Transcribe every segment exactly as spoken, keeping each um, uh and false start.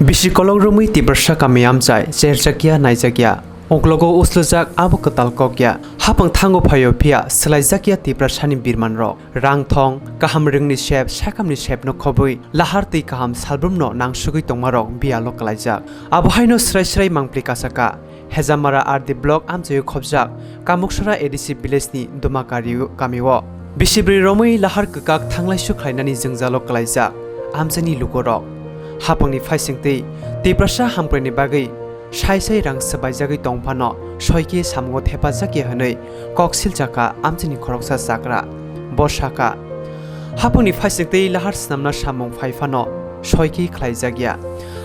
Bisi kolok romwi Tiprasa kami amchai cherjakya naijakya. Uklogo uslujak abo kwtal kokya. Hapang thango phaio phiya swlaijakya Tiprasani birmanrok. Rang thong, kaham rwngni sep, sakhamni sepno khobwi lahar twi kaham salbrumno nangsugwi tongmarok biyalo kwlaijak. Abohaino srai srai mangpli kasaka. Hejamara R D block amchaio khobjak Kamuksora A D C village ni Dumakari kamio. Bisibrwi romwi lahar kwkak thanglaisu khlainani jwngjalo kwlaijak amchaini lukurok. Hapangni phaisingtwi Tiprasa hamkraini bagwi sai sai rang swbaijagwi tongphano soikhe samungo thepajakya hwnwi kok silchakha amchaini khoroksa chagra. Bo sakha, hapangni phaisingtwi lahar swnamna samung phaiphano soikhe khlaijakya.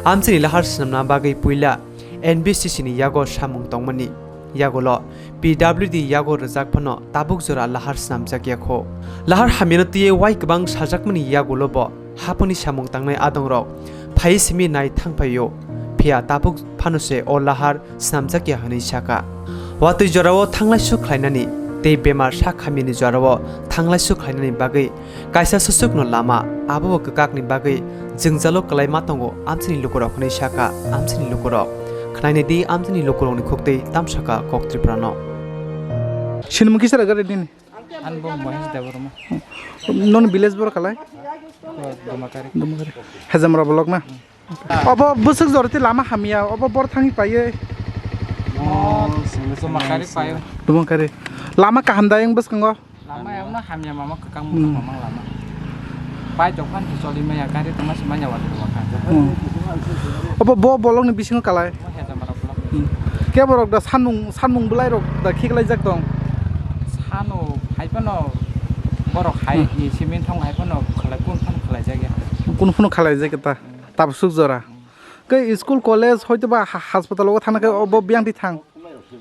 Amchaini lahar swnamna bagwi puila N B C C ni yago samung tongmani yagulo P W D yago rwjak phano tabuk jora lahar swnamjak ya kho. Lahar hamyano twiwi wai kwbang sajakmani yagulo bo haponi samung tangnai adongrok phai simi nai thangphaio, phiya tabuk phano se o lahar swnamjak ya hwnwi saka. Watwi jorao thanglaisu khlainani tei bemar sak hamyani jorao thanglaisu khlainani bagwi kaisa susukno lama, abo bo kwkakni bagwi jwngjalo kwlai ma tongo amchaini lukurok hwnwi saka amchaini lukurok. Khnaini di amchaini lukurokni khuktwi tamsaka kok Tripurano. Sinimung kisa rwgari nini? Ani bo Mahesh Debbarma. Noni village boro kalai? Dumakari. Dumakari. Hejamra block na? Obo bwswk joroti lama hamya, obo bor thangwi paiwi. Dumakari paio. Dumakari. Lama kaham da yang bwskango? Lama yang no hamya mama kwkang Hmm. Kwkang lama. Pai dokan to choli maya gari tongma se manya wadi dokan. Hmm. Obo bo bolong ni bisingo kalai. Mo heta mara bolong. Hmm. Ke borok da sanmung, sanmung belai rok da khiklai jak tong. Sano hai phano borok hai Hmm. ni simin thong hai phano khalai kun phano khalai jak ya. Kun phano khalai jak ta. Hmm. Tabsuk jora. Hmm. Ke school, college, hoito ba ha-, hospital o thana ke obo biyang di thang.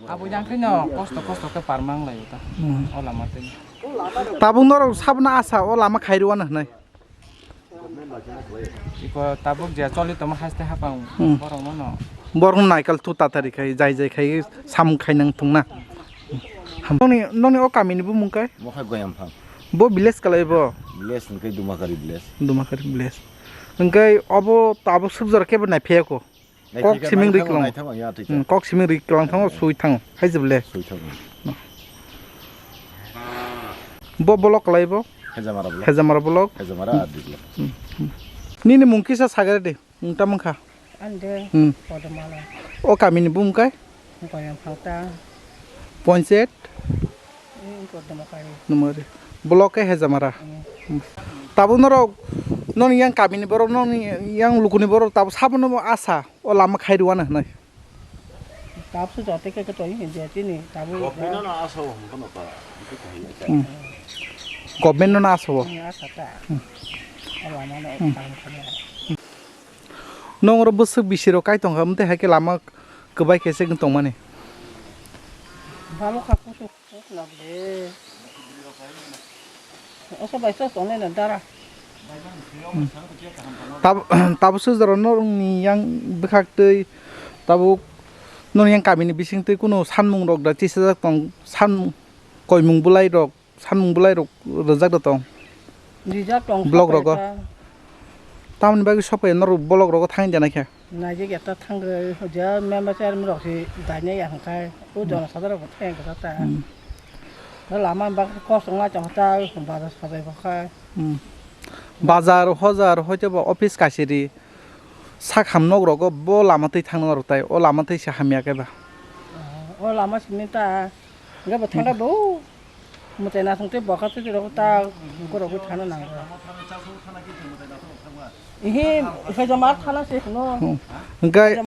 Abo yang khe no kosto kosto khe parmang lai ta. Hmm. O lama tei. Tabuk norok sabna asa o lama khai rwna hwnai. Iko tabuk je choli tongma haste hapang Hmm. borok no no. Borok no naikal tu tatari khai, jai jai khai, samung khai nang tongna. Noni, noni o kami ni bumung kai? Mo khai Goyamphang. Bo village kalai bo? Village hwnkhe Dumakari village. Dumakari village. Hwnkhe obo tabuk suk jora kebo nai phiyako? Kok siming ri kwlang. Hmm, kok siming ri kwlang thango, sui thango. Hai jebole. Sui thango. Bo bolok kwlai bo? Hejamara bolok. Hejamara bolok. Hejamara Hmm. R D block. Hmm, hmm. Nini mung kisa sagare de, mung ta mung kha? Ande, Hmm. Kodamala. O kami ni bumung kai? Goyamphang ta. Panchayat? Hmm, Kodamala kai. Numari. Bolok ke Hejamara. Hmm. Hmm. Tabuk norok, noni yang kami ni borok, noni yang luku ni borok, tabuk sabono asa. O lama khai rwna hwnwi. Tabuk se joto khe khe tong hinjia chini, tabuk Government no na asa o hwn phano ta, hwn khe kaham ya. Hmm. Government no na asa o. Hmm, asa ta. Hmm. O lama no Hmm. kaham khe ya. Nong oro bwswk bisi rok kai tong kha, amtwi hai khe lama kwbai khe se tong mani. Balo kha kusu. Oso bai sos tongnai na dara. Tab-, tabuk sujaro norokni yang bwkhak twi tabuk norokni yang kamini bising twi kunu sanmung rok da tisajak tong, san koimung bwlai rok, sanmung bwlai rok rwjak da tong. Rijak tong Block rogo. Tamoni bagwi sokphai norok block rogo thangwi da naikha. Naijak ya ta thangwi, hwja member chairman rok se dainai ya hwnkhai, o Hmm. jonosadha rok bo thang kha ta. Hmm. O lama bak kosong lai tong ta, bazar sajai bo khai. Hmm. Bazar, hojar, hoite bo office kasiri, sak ham nok rogo bo lama twi thangna rok tai, o lama twi se hamya khe ba. O lama simi ta, hwnkhe bo thangda bo. Mwtai naising tei bwkha twi rok ta borok bai thana nango. Ihi, Hejamara thana se hwno. Hmm. Hwnkhe